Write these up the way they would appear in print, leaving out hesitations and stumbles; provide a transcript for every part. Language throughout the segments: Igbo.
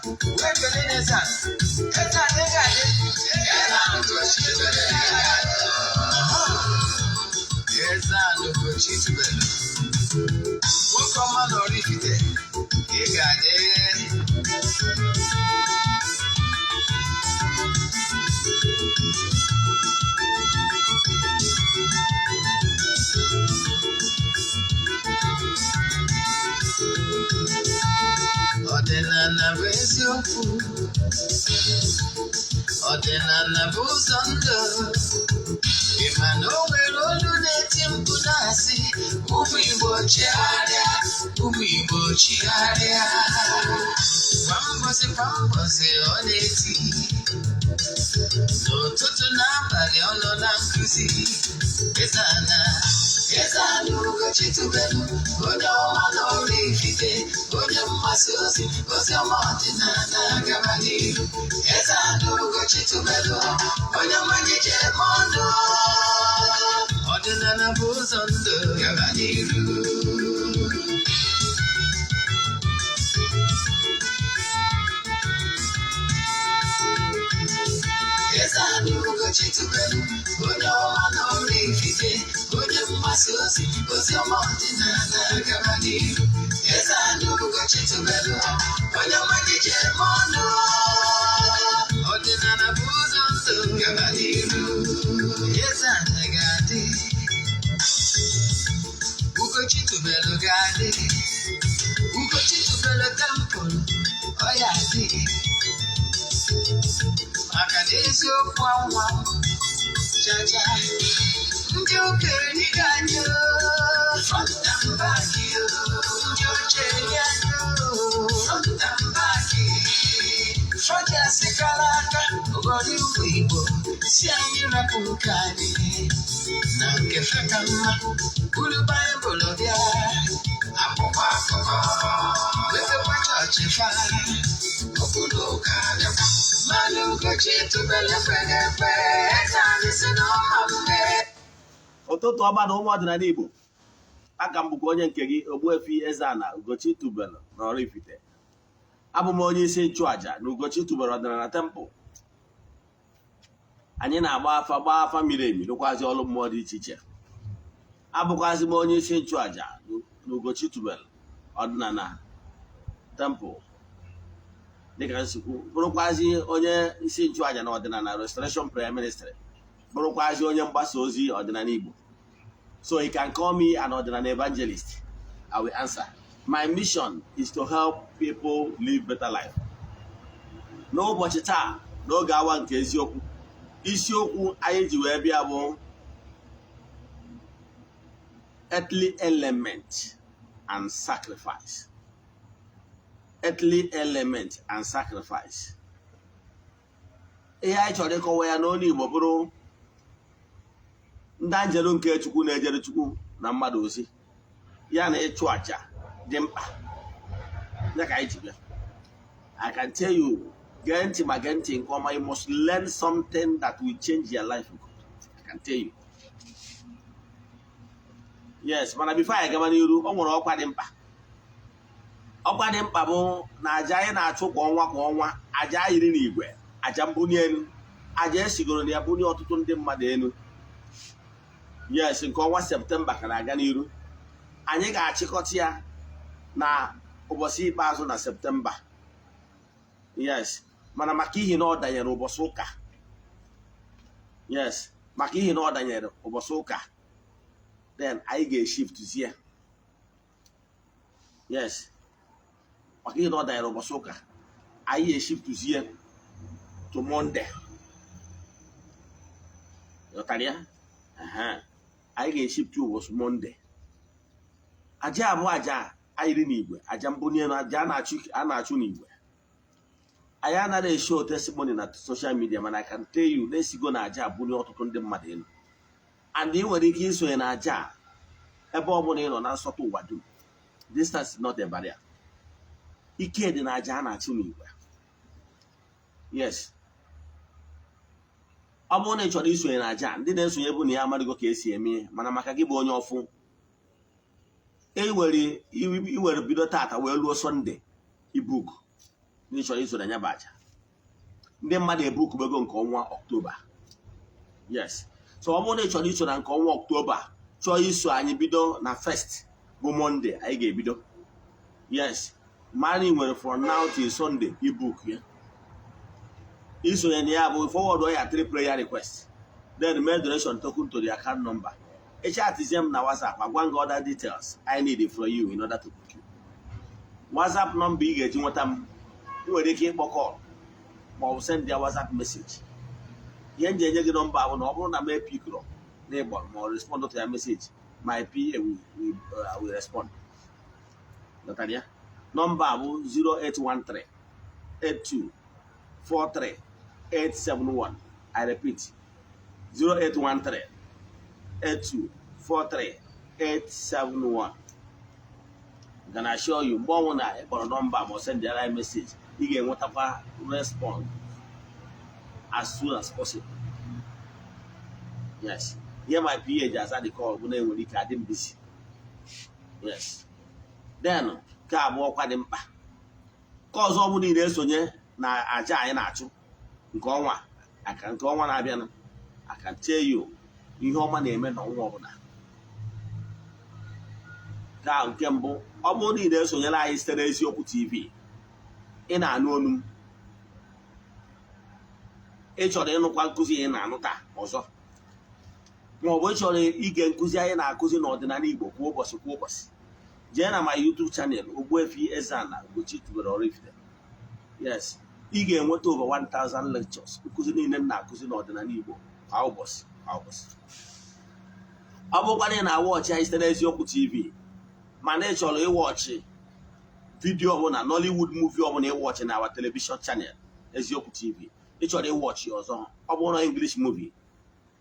Wee kelee n'eze a. Eze a ị ga-adị. Eze a n'Ugochi tubelu. Nwoke ọma na Oraifite, ị ga-adị. Ọdịnala bụ eziokwu. Ọdịnala bụ ụzọ ndụ. Ị ma na o nwere olu na-eti mkpu na-asị, ụmụ Igbo chigharịa, ụmụ Igbo chigharịa. Kwa mbọsị kwa mbọsị ọ na-eti. N'ụtụtụ n'abalị ọ nọ na nkụzi. Eze ana, Eze ana Ugochi tubelu, onye ọma na Oraifite, onye mgbasa ozi, ozi ọma ọdịnala gaba n'iru. Eze ana Ugochi tubelu, onye ọma anyị ji eme ọnụ. Ọdịnala bụ ụzọ ndụ gaba n'iru. Eze ana Ugochi tubelu, onye ọma na Oraifite, onye mgbasa ozi, ozi ọma ọdịnala gaba n'iru. Eze ana Ugochi tubelu, onye ọma anyị ji eme ọnụ. Ọdịnala bụ ụzọ ndụ gaba n'iru. Eze ana ga-adị. Ugochi tubelu ga-adị. Ugochi tubelu temple, ọ ya adị. Maka na eziokwu anwa chacha ndị okenye ga anyị front and back, ndị ochie anyị front and back, fọjasị kara aka ụgọdị ụmụ Igbo si anyị rapụ nke anyị na nke fe ka mma, buru Baịbụl bịa, akwụkwọ akụkọ wepekwa chọọchị fa okwu na ụka bịakwa. Mmanụ Ugochi tubelu ekweghị ekwe, eze anyị si na ọma mme. Ụtụtụ ọma na ụmụ ọdịnala Igbo. Aka m bụkwa onye nke gị, Ogbuefi Eze-Ana Ugochi tubelu na Oraifite. Abụ m onye isi nchụaja na Ugochi tubelu ọdịnala temple. Anyị na-agba afa, gbaa afa miri emi, rụkwazi ọrụ mmụọ dị iche iche. Abụkwazi m onye isi nchụaja na Ugochi tubelu ọdịnala temple, dịka nsikwu, bụrụkwazi onye isi nchụaja na ọdịnala Restoration Prayer Ministry, bụrụkwazi onye mgbasa ozi ọdịnala Igbo. So you can call me an ọdịnala evangelist, I will answer. My mission is to help people live better life. N'ụbọchị taa, n'oge awa nke eziokwu, isiokwu anyị ji wee bịa bụ earthly element and sacrifice. Earthly element and sacrifice. Ihe anyị chọrọ ịkọwa ya n'olu Igbo bụrụ ndị anjelu nke Chukwu na-ejere Chukwu na mmadụ ozi, ya na ịchụ àjà dị mkpa, ya ka anyị ji bịa. I can tell you, gee ntị ma gee ntị nke ọma, you must learn something that will change your life for good. I can tell you. Yes, mana before anyị gaba n'iru, o nwere ọkwa dị mkpa. Ọkwa dị mkpa bụ na aja anyị na-achụ kwa ọnwa kwa ọnwa, aja yiri n'igwe, aja mbunye elu, aja esigoro na ya bunye ọtụtụ ndị mmadụ elu. Yes, nke ọnwa Septemba ka na-aga n'iru. Anyị ga-achịkọta ya na ụbọchị ikpeazụ na Septemba. Yes, mana maka ihi na ọ danyere ụbọchị ụka, yes, maka ihi na ọ danyere ụbọchị ụka, then anyị ga-eshiftzi ya. Yes, maka ihi na ọ danyere ụbọchị ụka, anyị ga-eshiftzi ya to Monday. Ghọtara ya? Anyị ga-eshiftu ụbọchị Monday. Aja abụọ, aja ayiri n'igwe, aja mbunye elu, aja a na-achụ n'igwe. Anyị anaghị eshow testimony na social media, mana I can tell you na-esigo na aja abunye ọtụtụ ndị mmadụ elu. And ị nwere ike isonye na aja a ebe ọ bụla ị nọ na nsọtụ ụwa dum. Distance is not a barrier. Ike dị na aja a na-achụ n'igwe. Yes, ọ bụrụ na ị chọrọ isonye na aja, ndị na-esonye bụ na ya amadịgo ka esi eme ihe, mana maka gị bụ onye ọfụ, iwere bido tata wee luo Sunday ibook. Na ị chọrọ iso na ya bụ aja, ndị mmadụ ebukubego nke ọnwa Ọktoba. Yes, so ọ bụrụ na ị chọrọ iso na nke ọnwa Ọktoba, chọọ iso anyị bido na first bụ Monday anyị ga-ebido. Yes, mara ị nwere from now till Sunday ibook ya. Isonye na ya bụ forward ya three prayer request, then make donation token to the account number. Echatizie m na WhatsApp, agwa gị other details I need from you in order to book you. WhatsApp number ị ga-eji nweta m, ị nwere ike ịkpọ call ma ọ bụ send ya WhatsApp message. Ihe m ji enye gị nọmba bụ na ọ bụrụ na m epickrọ na ịgbọ ma ọ respond to ya message, my PA will respond. Ghọtara ya? Nọmba bụ 0813 82 43 871. I repeat, 0813 82 43 871. Gonna assure you, mgbe ọnwụ na ịkpọrọ nọmba ma ọ send ya message, ị ga-enwetakwa response as soon as possible. Yes, ihe my PA ji aza the call bụ na enwere ike adị m busy. Yes, then nke abụọ kwa dị mkpa nke ọzọ ọ bụla ị na-esonye na aja anyị na-achụ nke ọnwa aka nke ọnwa na-abịanụ. I can tell you, ihe ọma na-eme n'ọnwa ọbụla. Ka nke mbụ, ọ bụrụ na ị na-esonyere anyị site n'Eziokwu TV, ị na-anụ olu m, ị chọrọ ịnụkwa nkụzi ị na-anụ taa ọzọ, ma ọ bụ ị chọrọ ige nkụzi anyị na-akụzi n'ọdịnala Igbo kwa ụbọchị kwa ụbọchị, jee na my YouTube channel, Ogbuefi Eze-Ana Ugochi tubelu Oraifite. Yes, ị ga-enweta over 1000 lectures, nkụzi niile m na-akụzi n'ọdịnala Igbo kwa ụbọchị kwa ụbọchị. Ọ bụrụkwa na ị na-awatch anyị site n'Eziokwu TV, mana ị chọrọ ịwatch video ọbụla, Nollywood movie ọbụla ịwatch na our television channel Eziokwu TV, ị chọrọ ịwatch ọzọ, ọ bụrụ na English movie,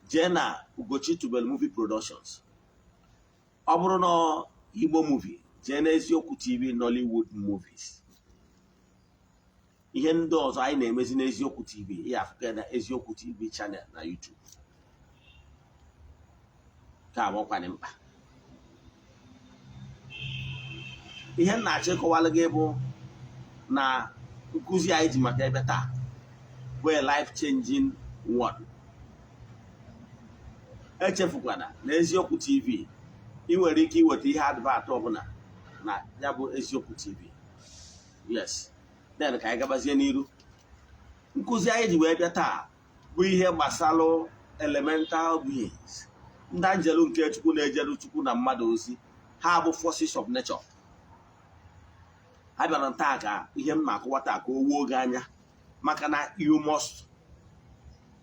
jee na Ugochi Tubelu Movie Productions. Ọ bụrụ na Igbo movie, jee na Eziokwu TV Nollywood movies. Ihe ndị ọzọ anyị na-emezi n'Eziokwu TV, ihe afụka na Eziokwu TV channel na YouTube. Ka abụọkwa dị mkpa, ihe m na-achọ ịkọwalụ gị bụ na nkụzi anyị ji maka ebe taa bụ a life changing one. Echefukwana na Eziokwu TV, ị nwere ike iweta ihe advert ọbụla na ya bụ Eziokwu TV. Yes, then ka anyị gabazie n'iru. Nkụzi anyị ji wee bịa taa bụ ihe gbasalụ elemental beings, ndị anjelu nke Chukwu na-ejeru Chukwu na mmadụ ozi. Ha bụ forces of nature. Ha bịara taa ka ihe m na-akọwa taa ka o wuo gị anya, maka na you must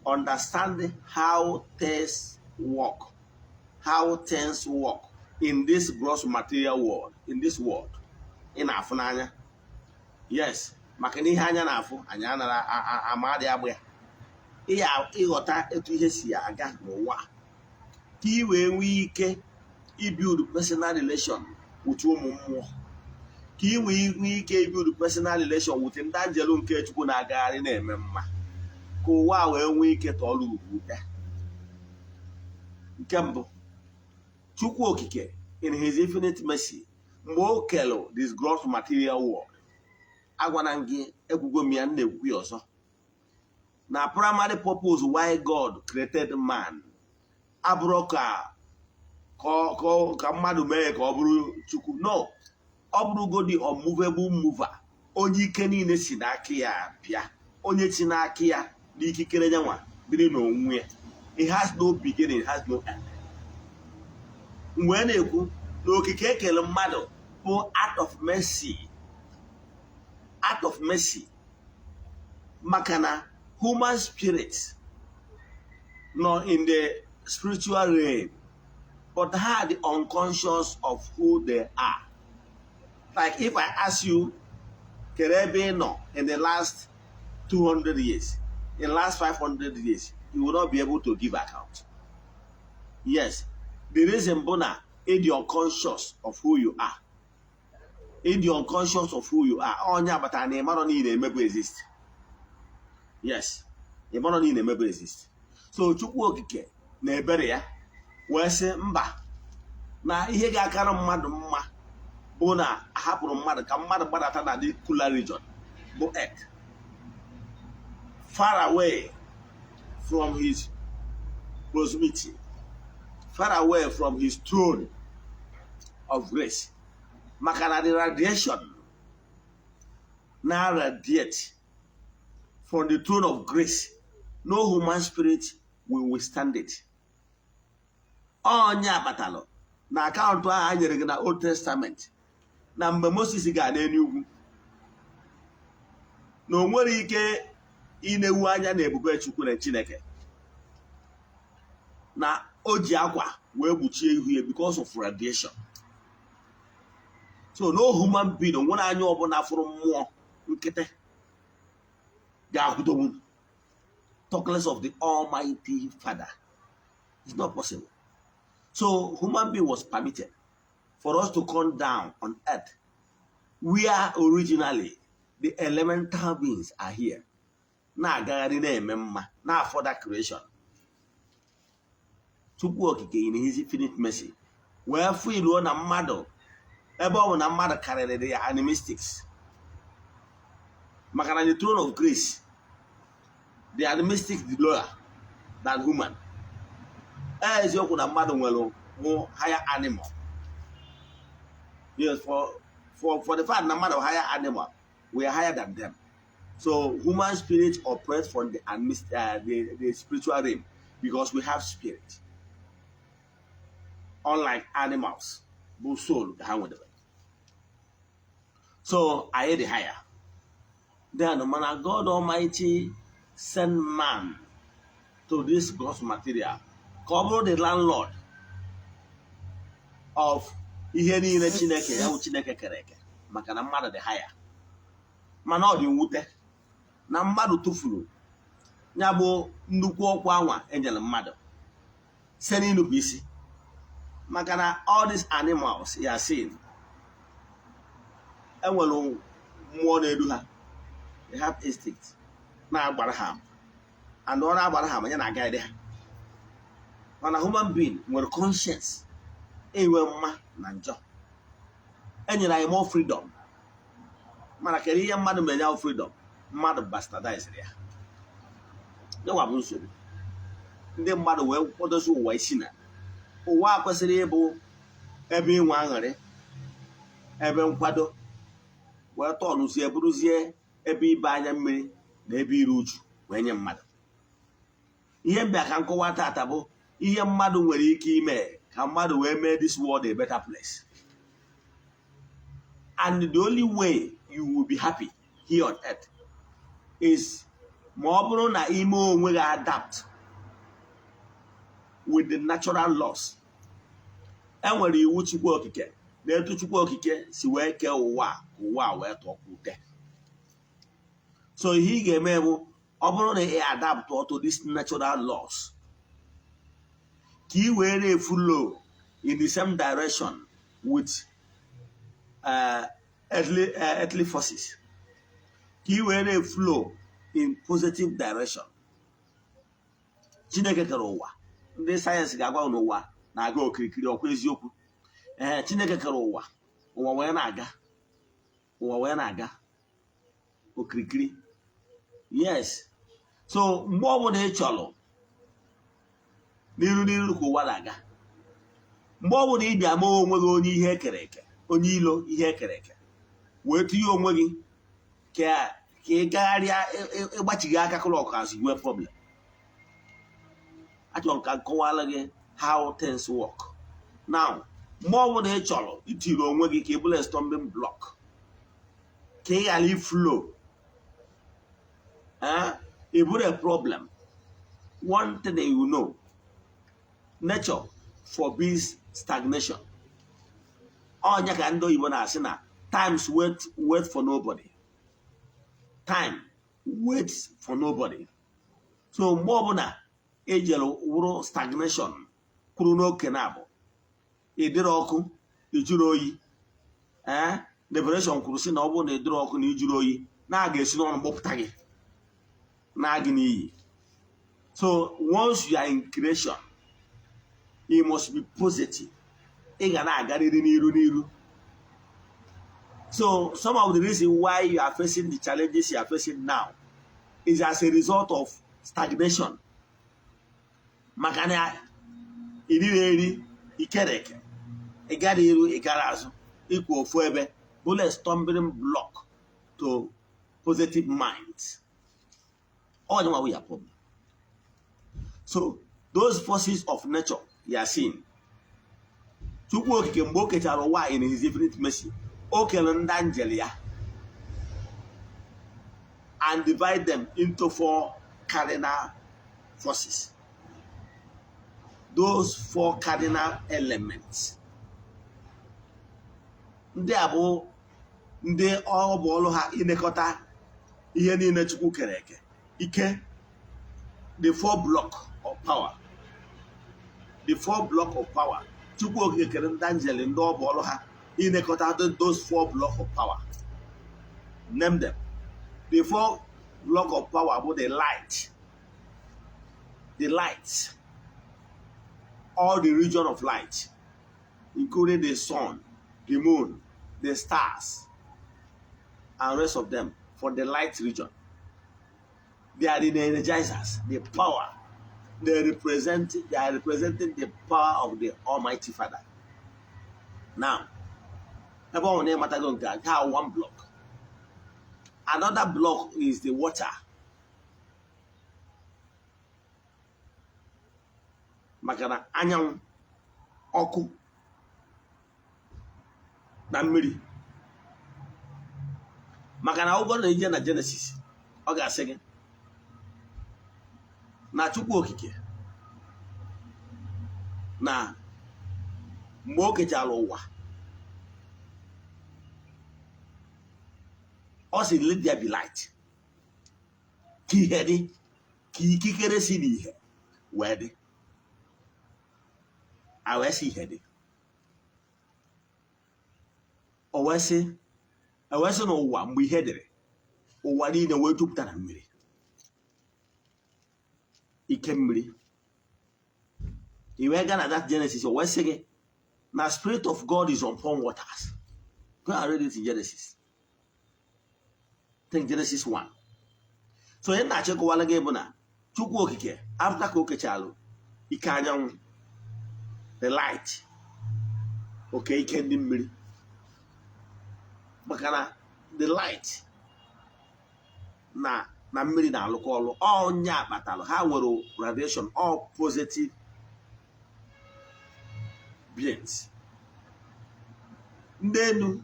understand how things work, how things work in this gross material world, in this world ị na-afụ n'anya. Yes, maka na ihe anya na-afụ anyị anara amadị agbụ ya. Ihe ịghọta etu ihe si aga n'ụwa, ka ị wee nwee ike ibuild personal relation with ụmụ mmụọ, ka ị wee nwee ike ibuild personal relation with ndị anjelu nke Chukwu na-agagharị na-eme mma, ka ụwa a wee nwee ike tọọrọ ugwu ute. Nke mbụ, Chukwu Okike in his infinite mercy, mgbe o kelụ this gross material world, agwana m gị, ekwugo m ya, m na-ekwu ya ọzọ, na primary purpose why God created man abụrụ ka mmadụ mee ka ọ bụrụ Chukwu. No, ọ bụrụgodi unmovable mover, onye ike niile si n'aka ya bịa, onye si n'aka ya n'ikikere nyanwa biri n'onwe ya. It has no beginning, it has no end. Mgbe a na-ekwu na okike ekele mmadụ bụ out of mercy, out of mercy, maka na human spirit nọ in the spiritual realm, but ha dị unconscious of who they are. Like if I ask you, kere ebe ị nọ in the last 200 years, in the last 500 years, you will not be able to give account. Yes, the reason bụ na ịdị unconscious of who you are. Ịdị unconscious of who you are. Onye agbata na ịmarọ na ị na-emebu exist. Yes, ịmarọ na ị na-emebu exist. So Chukwu Okike na ebere ya wee sị mba, na ihe ga-akara mmadụ mma bụ na ahapụrụ mmadụ ka mmadụ gbadata na the cooler region, bụ earth, far away from his proximity, far away from his throne of grace, maka na the radiation now radiate from the throne of grace, no human spirit will withstand it. Onye akpatalụ na account ahụ a nyere gị na Old Testament, na mgbe Moses ga n'elu na o nwere ike inewu anya na ebube Chukwu na Chineke, na o ji akwa wee kpuchie ihu ya because of radiation. So no human being, o nwere anya ọbụla fụrụ mmụọ nkịtị ga-akwụdogbu, talk less of the Almighty Father. It's not possible. So human being was permitted for us to come down on earth, where originally the elemental beings are here, na-agagharị, na-eme mma, na-afọda creation. Chukwu Okike in his infinite mercy wee fụ iluo na mmadụ, ebe ọ bụ na mmadụ karịrị the animistics, maka na the throne of grace, the animistic dị lower than human. Eziokwu na mmadụ nwere bụ higher animal. Yes, for the fact na mmadụ higher animal, we are higher than them. So human spirit operates from the spiritual realm because we have spirit, unlike animals bụ soul ka ha nwedebe. So anyị dị higher then, mana God Almighty send man to this gross material ka ọ bụrụ the landlord of ihe niile Chineke ya bụ Chineke kere eke, maka na mmadụ dị higher. Mana ọ dị mwute na mmadụ tụfuru ya bụ nnukwu ọkwa anwa enyere mmadụ site n'inupụ isi, maka na all these animals ya seen enwere mmụọ na-edu ha. They have instinct na-agbara ha ama, and ọ na-agbara ha ama ya na guide ha. Mana human being nwere conscience, enwe mma na njọ. Enyere anyị more freedom, mana kedu ihe mmadụ mere ya freedom? Mmadụ bastardized ya. Yanwa bụ nsogbu. Ndị mmadụ wee kwadozi ụwa isi na ụwa a kwesịrị ịbụ ebe inwe aṅụrị, ebe nkwado, wee tọnụzie bụrụzie ebe ibe anya mmiri na ebe iru uju wee nye mmadụ. Ihe mbịa ka nkọwa tata bụ ihe mmadụ nwere ike ime ka mmadụ wee mee this world a better place. And the only way you will be happy here on earth is ma ọ bụrụ na ime onwe gị adapt with the natural laws. Enwere iwu Chukwu Okike na etu Chukwu Okike si wee kee ụwa a, ka ụwa a wee tọọ ute. So ihe ị ga-eme bụ, ọ bụrụ na ị adapt to these natural laws, ka ị wee na-eflow in the same direction with earthly forces, ka ị wee na-eflow in positive direction. Chineke kere ụwa. Ndị sayensị ga-agwa n'ụwa na-aga okirikiri, ọkwa eziokwu? Ee, Chineke kere ụwa, ụwa wee na-aga, ụwa wee na-aga okirikiri. Yes, so mgbe ọbụla ị chọrọ n'iru n'iru ka ụwa na-aga, mgbe ọbụla ị bịa mee onwe gị onye ihe ekere eke, onye ilo ihe ekere eke, wee tinye onwe gị ka ị gagharịa, ịgbachighị aka clock azụ, nwee problem. Achọrọ m ka m kọwara gị how things work now. Mgbe ọbụla ị chọrọ itiri onwe gị ka ị bụrụ a stumbling block, ka ị ghara iflow, ị bụrụ a problem. One thing that you know, nature forbids stagnation. Ọnya ka ndị oyibo na-asị na times wait for nobody. Time waits for nobody. So mgbe ọbụla ejere wụrụ stagnation kwuru n'oke na abụ ịdịrị ọkụ ijuru oyi, ee, liberation kwuru sị na ọ bụrụ na ịdịrị ọkụ na ijuru oyi, na a ga-esi n'ọnụ gbọpụta gị na-agị n'iyi. So once you are in creation, you must be positive. Ị ga na-agarịrị n'iru n'iru. So some of the reason why you are facing the challenges you are facing now is as a result of stagnation, maka na iriri eri ikere eke, ị gara iru, ị gara azụ, ikwu ofu ebe bụla a stumbling block to positive minds. All the we are problem. So those forces of nature you are seeing, Chukwu Okike, mgbe o kechara ụwa in his infinite mercy, o kere ndị angel ya and divide them into four cardinal forces, those four cardinal elements. Ndị a bụ ndị ọ bụ ọrụ ha ilekọta ihe niile Chukwu kere eke. Ike, the four block of power, the four block of power. Chukwu Okike kere ndị angel, ndị ọ bụ ọrụ ha ilekọta those four block of power. Name them. The four block of power bụ the light, the light, all the region of light, including the sun, the moon, the stars and rest of them. For the light region, they are the energizers, the power. They are representing the power of the Almighty Father. Now, ebe ọ na ịmatago nke a, nke a one block. Another block is the water, maka na anyanwụ, ọkụ na mmiri, maka na ụgwọ na-eje na Genesis, ọ ga-asị gị na Chukwu Okike na mgbe o kechara ụwa, ọ sị, "Let there be light," ka ihe dị, ka ikikere si n'ihe wee dị. A wee sị ihe dị. O wee sị, e wee sị n'ụwa, mgbe ihe dịrị, ụwa niile wee jupụta na mmiri, ike mmiri. I wee gaa na that Genesis, o wee sị gị na spirit of God is upon waters. Go and read it in Genesis. Think Genesis 1. So ihe na-achịkọwala gị bụ na Chukwu Okike, after ka o kechalụ ike anyanwụ, the light, oke ike ndị mmiri, maka na the light na mmiri na-alụkọ ọlụ, ọnya kpatalụ ha nwere radiation, all positive beings. Ndị enu,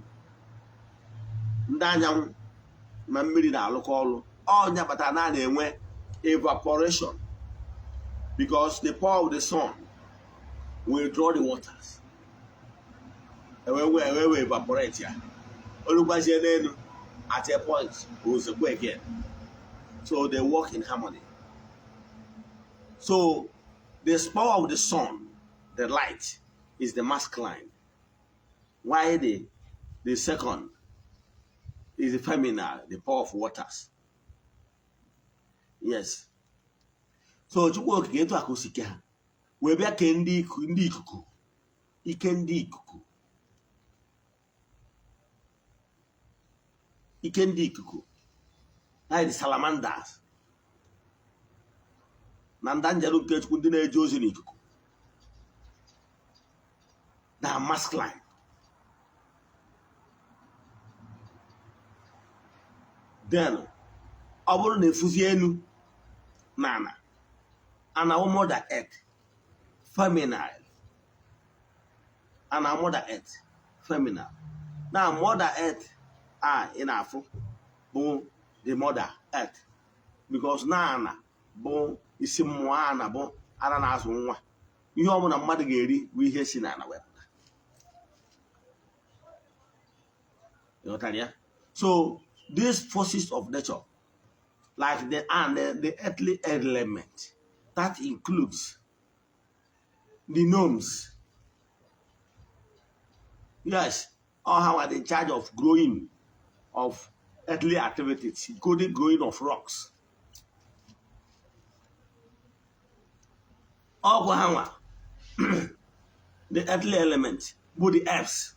ndị anyanwụ na mmiri na-alụkọ ọlụ, ọnya kpatara na a na-enwe evaporation, because the power of the sun will draw the waters, ewe wee evaporate ya, olugbazie n'elu at a point, ozugbo again. So they work in harmony. So the power of the sun, the light, is the masculine, while the second is the feminine, the power of waters. Yes. So Chukwu Okike, etu a ka o si kee ha, wee bịa kee ndị ikuku, ike ndị ikuku, ike ndị ikuku, like the salamanders na ndị anjelu nke Chukwu, ndị na-eje ozi n'ikuku na masculine. Then ọ bụrụ na efuzi elu na ana, ana mother earth, feminine, ana mother earth, feminine. Na mother earth a ị na-afụ bụ the mother earth, because na ana bụ isi mmụọ, ana bụ ara na-azụ nwa. Ihe ọbụla mmadụ ga-eri bụ ihe si n'ala wepụta. Ịghọtara ya? So these forces of nature, like the earthly element, that includes the gnomes. Yes, all how are in charge of growing of earthly activities, including growing of rocks. Ọgwụ ha nwa, the earthly element bụ the elves.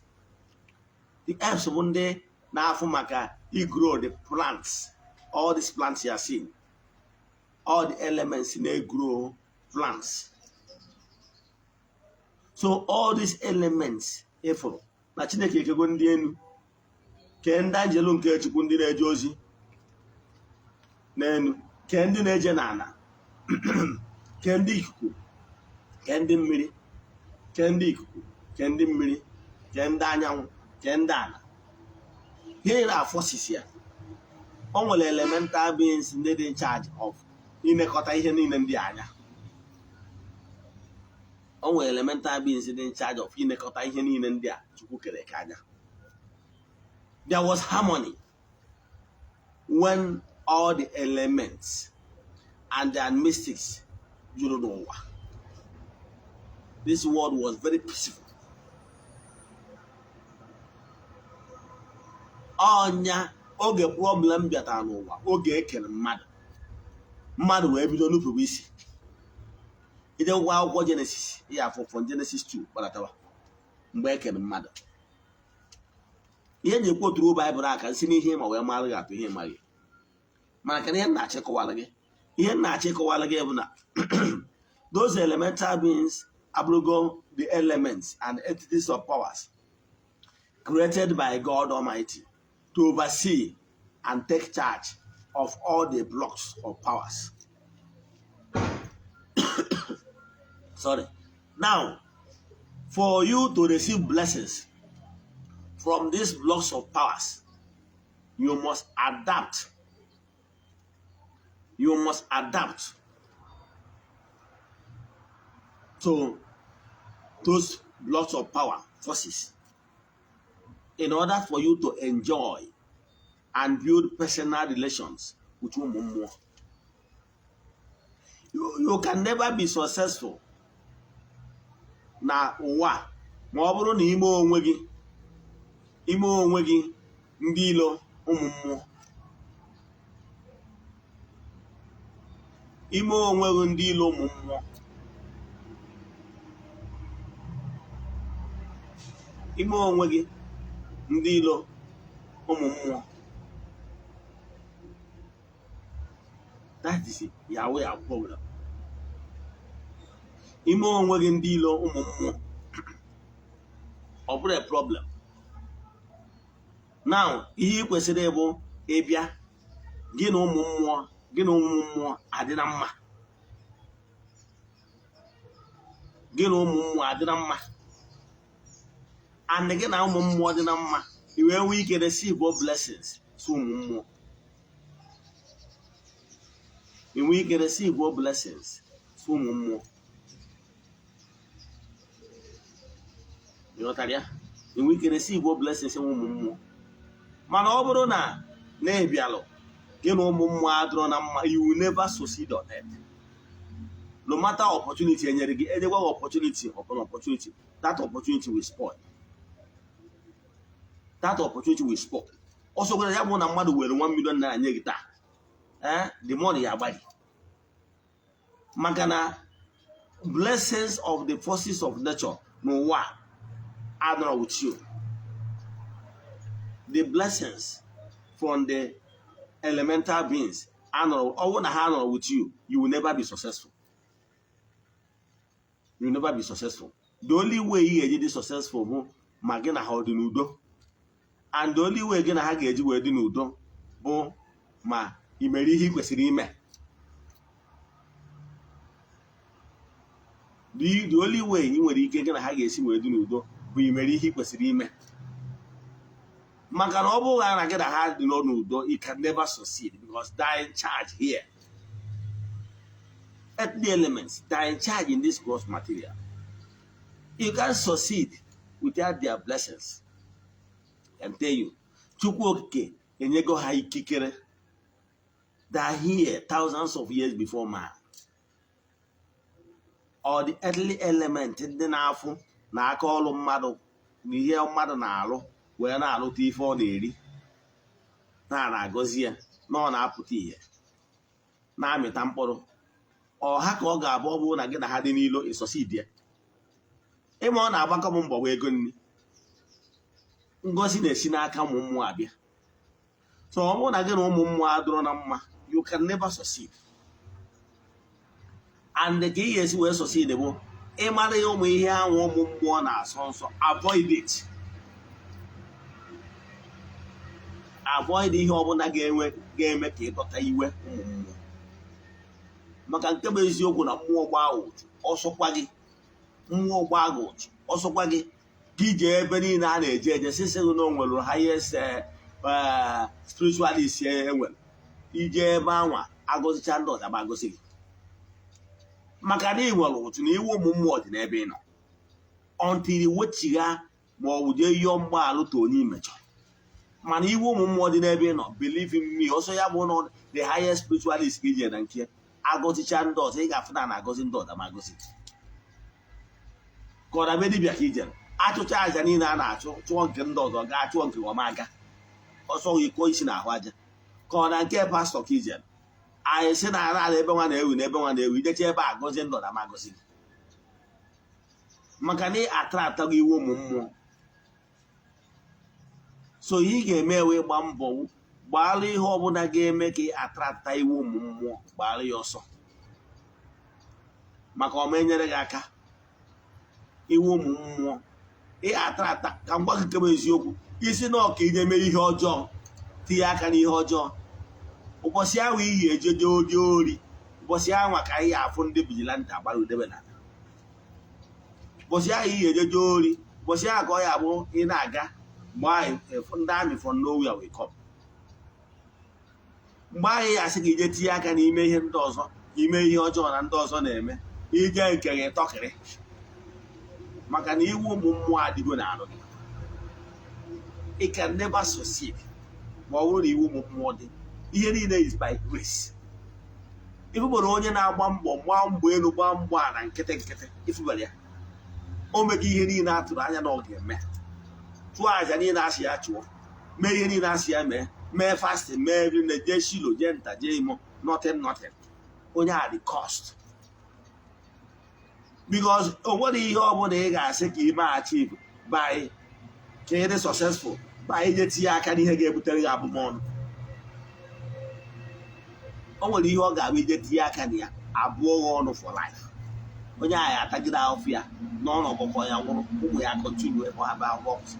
The elves bụ ndị Na-afụ maka igrow the plants, all these plants you are seeing, all the elements na-egrow plants. So all these elements ịfụrụ na Chineke ekego ndị enu, kee ndị anjelu nke Chukwu, ndị na-eje ozi n'enu, kee ndị na-eje n'ala, kee ndị ikuku, kee ndị mmiri, kee ndị ikuku, kee ndị mmiri, kee ndị anyanwụ, kee ndị ala. Ihe na-afọsisi ya, o nwere elemental beings ndị dị in charge of ilekọta ihe niile ndị anya. O nwere elemental beings dị in charge of ilekọta ihe niile ndị a Chukwu kere eke anya. There was harmony when all the elements and their mystics juru n'ụwa. This world was very peaceful. Ọnya oge problem bịatara n'ụwa, oge ekere mmadụ, mmadụ wee bido nupụrụ isi. Idekwa akwụkwọ Genesis ya afọ from Genesis 2 kparatawa mgbe ekere mmadụ. Ihe ji ekwu oturu Baịbụl aka nsi n'ihe ma wee mara gị atụ ihe maghị, mana ka ihe nna-achị kọwara gị, ihe nna-achị kọwara gị bụ na those elemental beings abụrụgo the elements and entities of powers created by God Almighty to oversee and take charge of all the blocks of powers. Sorry. Now, for you to receive blessings from these blocks of powers, you must adapt. You must adapt to those blocks of power forces in order for you to enjoy and build personal relations with ụmụ mmụọ. You can never be successful na ụwa ma ọ bụrụ na ime onwe gị ndị ilo ụmụ mmụọ, ime onwe gị ndị ilo ụmụ mmụọ, ime onwe gị ndị ilo ụmụ mmụọ. That is Yahweh problem. Ime onwe gị ndị ilo ụmụ mmụọ, ọ bụrụ a problem. Now, ihe ị kwesịrị ịbụ ịbịa gị na ụmụ mmụọ adị na mma, gị na ụmụ mmụọ adị na mma, and gị na ụmụ mmụọ dị na mma, i wee nwee ike receive blessings. So ụmụ mmụọ, i nwee ike receive blessings. So ụmụ mmụọ, ịghọtara ya? I nwee ike receive blessings ụmụ mmụọ. Mana ọ bụrụ na na-ebialụ gị na ụmụ mmụọ adịrọ na mma, you will never succeed on earth. No matter opportunity enyere gị, enyekwa gị opportunity upon opportunity, that opportunity will spoil. That opportunity will spoil. Ọsọ gwara ya bụ na mmadụ were 1 million naira nye gị taa, the money ya agbali, maka na blessings of the forces of nature n'ụwa adọrọ with you. The blessings from the elemental beings anọrọ, ọ bụrụ na ha nọrọ with you, you will never be successful. You will never be successful. The only way ị ga-eji dị successful bụ ma gị na ha ọ dị n'udo, and the only way gị na ha ga-eji wee dị n'udo bụ ma ị mere ihe ị kwesịrị ime. The only way ị nwere ike gị na ha ga-esi wee dị n'udo bụ ị mere ihe ị kwesịrị ime, maka na ọ bụghị na gị na ha dị n'udo, you can never succeed, because they are in charge here. Earthly elements, they are in charge in this gross material. You can't succeed without their blessings. I can tell you, Chukwu Okike enyego ha ikikere. They are here thousands of years before man. Or the earthly element ndị na-afụ na aka ọrụ mmadụ na ihe mmadụ na-alụ wee na-alụta ife ọ na-eri, na-agọzi ya na ọ na-apụta ihe na-amịta mkpụrụ ọha, ka ọ ga-abụ ọ bụrụ na gị na ha dị n'ilo, ịsọsid ya. Ịma ọ na-agbakọ m mbọ wee ego nri, ngozi na-esi n'aka ụmụ mmụọ abịa. So ọ bụrụ na gị na ụmụ mmụọ adịrọ na mma, you can never succeed. And ka ị ga-esi wee succeed bụ ịmara ya, ụmụ ihe ahụ ụmụ mmụọ na-asọ nsọ, avoid it. Avoid ihe ọbụla ga-enwe ga-eme ka ịdọta iwe ụmụ mmụọ, maka nke bụ eziokwu na mmụọ gbaa ụchụ, ọsọkwa gị, mmụọ gbaa gị ụchụ, ọsọkwa gị ka ije ebe niile a na-eje eje, sisi gị na o nwere highest spiritualist enwere, ije ebe anwa agọzicha ndị ọzọ agọzi gị, maka na ị nwere ụchụ na iwe ụmụ mmụọ dị n'ebe ị nọ, until wechigha ma ọ bụ jee yọọ mgbaghalụ to onye imejọ. Mana iwe ụmụ mmụọ dị n'ebe ị nọ, believe in me, ọsọ ya bụ na the highest spiritualist ka ije na nke agọzicha ndị ọzọ, ị ga-afụ na na-agọzi ndị ọzọ ma agọzi gị. Ka ọ na be dibịa ka ijere achụcha aja niile a na-achụ, chụọ nke ndị ọzọ, gaa chụọ nke ọma, aga ọsọ gị kụọ isi n'ahụ aja. Ka ọ na nke pastọ ka ijere, anyị sị na ala ala ebe nwa na-ewu na ebe nwa na-ewu, ijecha ebe a gọzie ndị ọzọ ma agọzi gị, maka na ị attractago iwe ụmụ mmụọ. So ihe ị ga-eme ewe gba mbọ gbaalụ ihe ọbụla ga-eme ka ị attracta iwe ụmụ mmụọ, gbaalụ ya ọsọ, maka ọma enyere gị aka iwe ụmụ mmụọ ị attracta. Ka m gwa gị nke bụ eziokwu, isi na ọka ije mee ihe ọjọọ, tinye aka n'ihe ọjọọ, ụbọchị ahụ iyi ejeje ori ori, ụbọchị ahụ ka anyị afụ ndị vigilante agbara udebe na ụbọchị ahụ iyi ejeje ori, ụbọchị ahụ ka ọ ya bụ ị na-aga mgbe ahụ ndị army from nowhere will come. Mgbe ahụ ya asị ka ije tinye aka n'ime ihe ndị ọzọ, ime ihe ọjọọ na ndị ọzọ na-eme, ije nke gị tọkịrị, maka na iwu ụmụ mmụọ adịgo n'alụ gị. Ị can never succeed ma ọ bụrụ na iwu ụmụ mmụọ dị. Ihe niile is by grace. Ifubere onye na-agba mbọ, gbaa mbọ elu, gbaa mbọ a na nkịtị nkịtị, ifubere ya o mego ihe niile a tụrụ anya na ọ ga-eme, chụọ àjà niile asị ya chụọ, mee ihe niile asị ya mee, mee fasting, mee every day, jee Shilo, jee nta, jee imo, nothing, nothing. Onye a dị cost, because o nwere ihe ọbụla ị ga-asị ka ime achieve by ka ị dị successful by ije tinye aka n'ihe ga-ebutere gị abụmọnụ. O nwere ihe ọ ga-abụ ije tinye aka na ya, abụọ gị ọnụ for life. Onye ahụ atagide ahụfụ ya n'ọnụ, ọgbakọ ya nwụrụ, ụmụ ya continue ebe ha bụ ahụhụ ọkwụsị,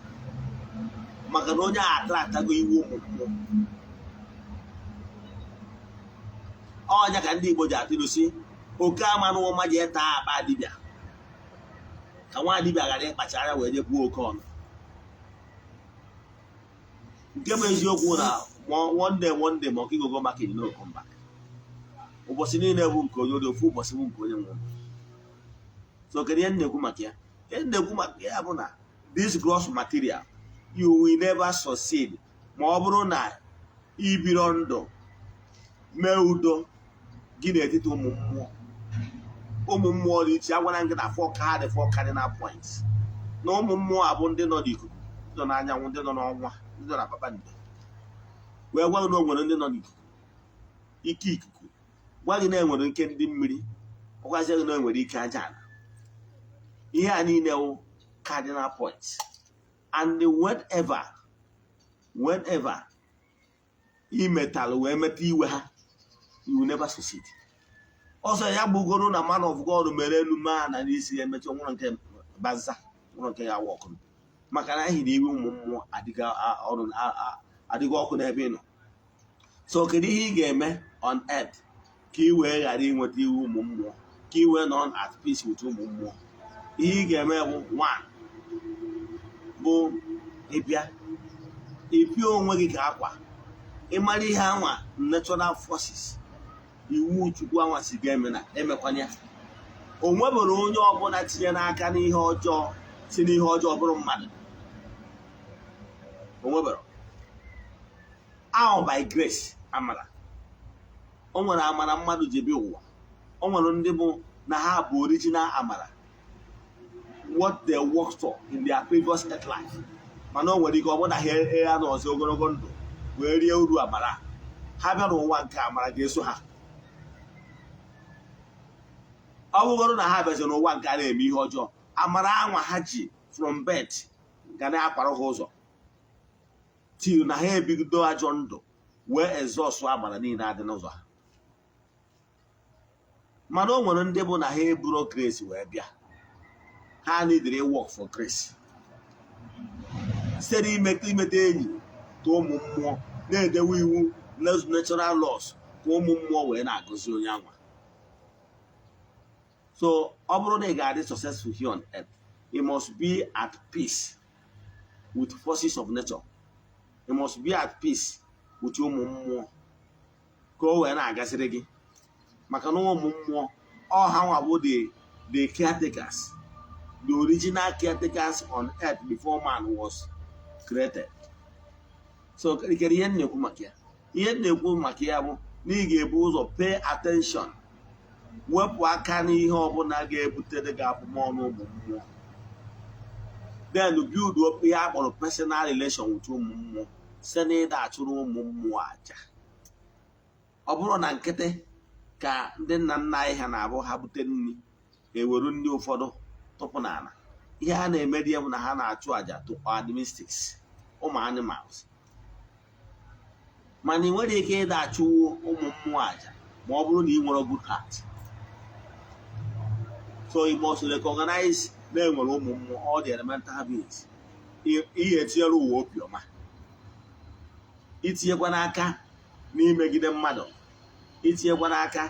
maka na onye ahụ attractago iwe ụmụ mmụọ. Ọnya ka ndị Igbo ji atụrụ si oke ama na ụma ji taa akpa dibịa, ka nwa dibịa ghara ịkpacha anya wee je gbuo oke ọnụ. Nke bụ eziokwu na one day, one day, monkey go go market, no come back. Ụbọchị niile bụ nke onye dị, ofu ụbọchị bụ nke onye nwụrụ. So kedu ihe m na-ekwu maka ya? Ihe m na-ekwu maka ya bụ na this gross material, you will never succeed ma ọ bụrụ na ibiro ndụ mee udo gị n'etiti ụmụ mmụọ. Ụmụ mmụọ dị iche, agwara gị na four card four cardinal points, na ụmụ mmụọ abụ ndị nọ n'ikuku, ndị nọ n'anyanwụ, ndị nọ n'ọnwa, ndị nọ na kpakpando, wee gwa gị na o nwere ndị nọ n'ikuku, ike ikuku, gwa gị na enwere ike ndị mmiri, gwazie gị na enwere ike aja ala. Ihe a niile wụ cardinal points. And whenever ị metalụ wee meta iwe ha, you will never succeed. Ọzọ ya gbugoro na man of God mere elu maa na n'isi ya, emecha nwụrụ nke baza, nwụrụ nke ya wọkụ, maka na ahị na iwe ụmụ mmụọ adịghị ọkụ n'ebe ị nọ. So kedu ihe ị ga-eme on earth ka ị wee ghara inweta iwe ụmụ mmụọ, ka ị wee nọ at peace with ụmụ mmụọ? Ihe ị ga-eme bụ, one bụ ịbịa ịpịa onwe gị ka akwa, ịmara ihe anwa natural forces, iwu Chukwu anwa si ga-eme na emekwana ya. O nwebere onye ọbụla tinye n'aka n'ihe ọjọọ si n'ihe ọjọọ bụrụ mmadụ. O nwebere ahụ by grace, amara. O nwere amara mmadụ ji bịa ụwa. O nwere ndị bụ na ha bụ original amara, what they worked for in their previous earth life, mana o nwere ike ọ bụrụ na ha ya n'ọzọ ogologo ndụ wee rie uru amara ha bịa n'ụwa nke amara ga-eso ha. Ọ bụgoro na ha bịazi n'ụwa nke a na-eme ihe ọjọọ, amara anwa ha ji from birth ga na-akwara ha ụzọ till na ha ebido ajọ ndụ. Wee exhaust agbara niile adị n'ụzọ ha. Mana o nwere ndị bụ na ha eburo grace wee bịa. Ha needed work for grace site n'imeta imeta enyi ka ụmụ mmụọ na-edewe iwu, natural laws, ka ụmụ mmụọ wee na-agọzi onye anwa. So ọ bụrụ na ị ga-adị successful here on earth, you must be at peace with forces of nature. You must be at peace with ụmụ mmụọ ka o wee na-agaziri gị, maka na ụmụ mmụọ ọ ha nwa bụ the caretakers, the original caretakers on earth before man was created. So kedu ihe m na-ekwu maka ya? Ihe m na-ekwu maka ya bụ na ị ga-ebu ụzọ pay attention, wepụ aka n'ihe ọbụla ga-ebutere gị abụmọnụ ụmụ mmụọ, then build up ihe a kpọrọ personal relation with ụmụ mmụọ site na ịda achụrụ ụmụ mmụọ aja. Ọ bụrụ na nkịtị ka ndị nna nna anyị ha na-abụ ha bute nri, eweru nri ụfọdụ tụpụ n'ala, ihe ha na-emeri ya bụ na ha na-achụ àjà to animastics, ụmụ animals. Mana ị nwere ike ịda achụ ụmụ mmụọ àjà ma ọ bụrụ na ị nwere good heart. So you must recognize na enwere ụmụ mmụọ, all the elemental beings. Ihe etinyere ụwa obiọma, itinyekwa n'aka n'imegide mmadụ, itinyekwa n'aka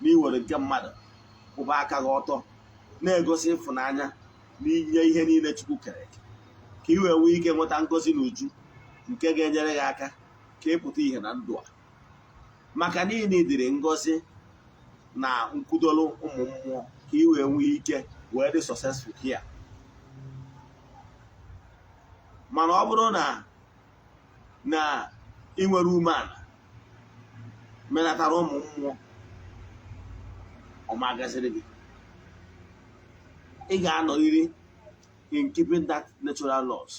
n'iwere nke mmadụ, kwụba aka gị ọtọ, na-egosi ịfụnanya n'inye ihe niile Chukwu kere eke, ka ị wee nwee ike nweta ngozi na uju nke ga-enyere gị aka ka ịpụta ihe na ndụ a, maka niile dịrị ngozi na nkwudolu ụmụ mmụọ, ka ị wee nwee ike wee dị successful here. Mana ọ bụrụ na ị nwere umeala menatara ụmụ mmụọ ọma gaziri gị, ị ga-anọrịrị in keeping that natural laws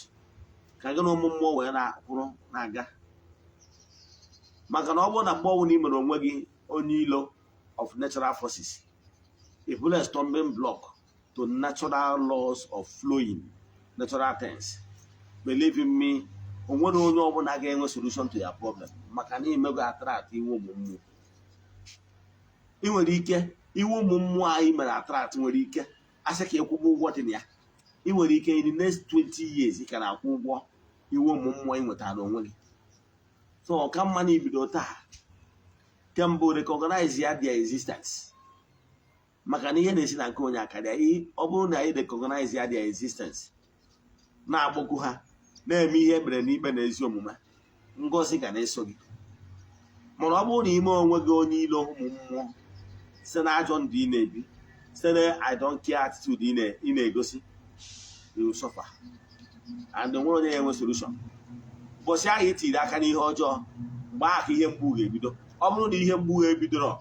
ka gị na ụmụ mmụọ wee na-akwụrụ na-aga. Maka na ọ bụrụ na mgbe ọbụla ị mere onwe gị onye ilo of natural forces, ị bụrụ a stumbling block to natural laws of flowing natural things. Believe in me, o nwere onye ọbụla ga-enwe solution to your problem, maka na imego attract iwe ụmụ mmụọ. Ị nwere ike iwe ụmụ mmụọ anyị mere attract, nwere ike asị ka ịkwụba ụgwọ dị na ya. Ị nwere ike in the next 20 years ị ka na-akwụ ụgwọ iwe ụmụ mmụọ ị nwetara onwe gị. So ọka mma na ibido taa kembụ recognize ya, their existence, maka na ihe na-esi na nke onye akarịa. Ọ bụrụ na anyị recognize ya, their existence, na-agbọkwu ha, na-eme ihe ekpere n'ikpe na ezi omume, ngọzi ga na-eso gị. Mana ọ bụrụ na ime onwe gị onye ilo ụmụ mmụọ site na ajọ ndụ ị na-ebi, site na "I don't care" attitude ị na-egosi, you will suffer and onwere onye ga-enwe solution. Ụbọchị ahụ i tiri aka n'ihe ọjọọ, mgbe ahụ ka ihe mgbu ga-ebido. Ọ bụrụ na ihe mgbu ga-ebidoro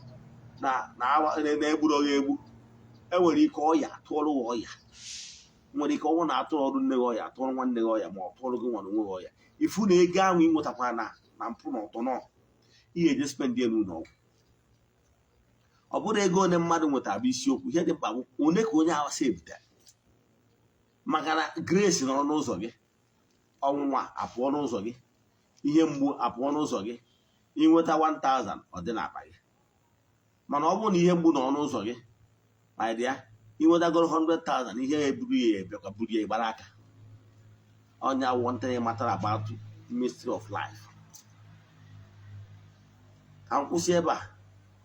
na na-egburo gị egbu, enwere ike ọya tụọrọ gị ọya, nwere ike ọnwụ na-atụrụ ọrụ nne gị ọya, atụrụ nwanne gị ọya, ma ọ tụọrụ gị nwa onwe gị ọya. Ifu na ego ahụ ị nwetakwa na mpụ na ụtọ nọ ihe eje spend elu n'ụlọ ọgwụ. Ọ bụrụ ego one mmadụ nwetara bụ isiokwu, ihe dị mkpa bụ one ka onye ahụ si ebutere, maka na grace nọrọ n'ụzọ gị, ọnwụnwa apụọ n'ụzọ gị, ihe mgbu apụọ n'ụzọ gị, inweta 1000 ọ dị n'akpa gị. Mana ọ bụrụ na ihe mgbu nọ n'ụzọ gị, my dear, inwetagoro 100,000, ihe ya eburu ya ebịakwa buru ya gbara aka. Ọnya one thing matter about mystery of life. Ka m kwụsị ebe a.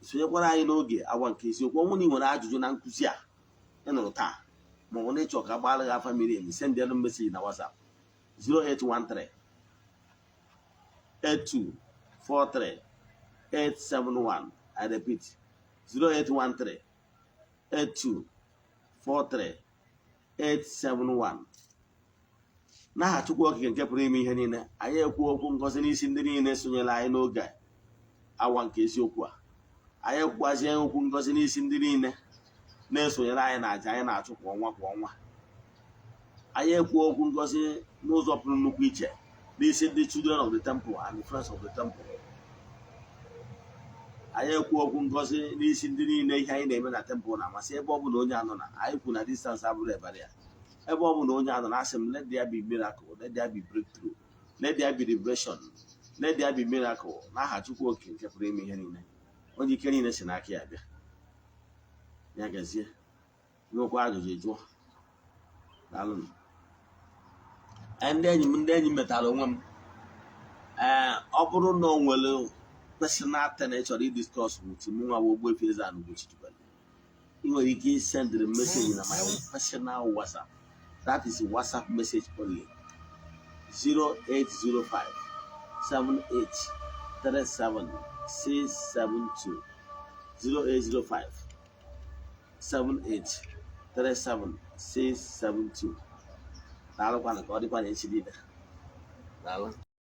Sonyekwara anyị n'oge awa nke isiokwu. Ọnwụ na ị nwere ajụjụ na nkụzi a ị nụrụ taa, ma ọ bụ na ịchọ ka gbara gị afa miri emi, send elu message na WhatsApp 0813 8243 871. I repeat, 0813 8243 871. N'aha Chukwu Okike nke pụrụ ime ihe niile, anyị ekwu okwu ngọzi n'isi ndị niile sonyere anyị n'oge awa nke isiokwu a. Anyị ekwukwazie okwu ngọzi n'isi ndị niile na-esonyere anyị na aja anyị na-achụ kwa ọnwa kwa ọnwa. Anyị ekwu okwu ngọzi n'ụzọ pụrụ nnukwu iche n'isi ndị Children of the Temple and the Friends of the Temple. Anyị ekwu okwu ngọzi n'isi ndị niile ihe anyị na-eme na temple na-amasị. Ebe ọ bụla onye anọ na anyị kwu na distance abụrụ ebara ya, ebe ọ bụla onye anọ na asị m, let there be miracle, let there be breakthrough, let there be liberation. Let there be miracle n'aha Chukwu Okike nke pụrụ ime ihe niile, onye ike niile si n'aka ya bịa. Ya gazie. Nwekwa ajụjụ, jụọ. Daalụnụ. Ndị enyi m metara onwe m. Ee, ọ bụrụ na o nwere personal thing ị chọrọ idiscuss with mụ nwa bụ Ogbuefi Eze-Ana Ugochi tubelu, ị nwere ike isendịrị message na my personal WhatsApp. That is WhatsApp message only: 0805 78 37 672, 0805 78 37 672. Daalụkwanụ. Ka ọ dịkwa na echi niile. Daalụ.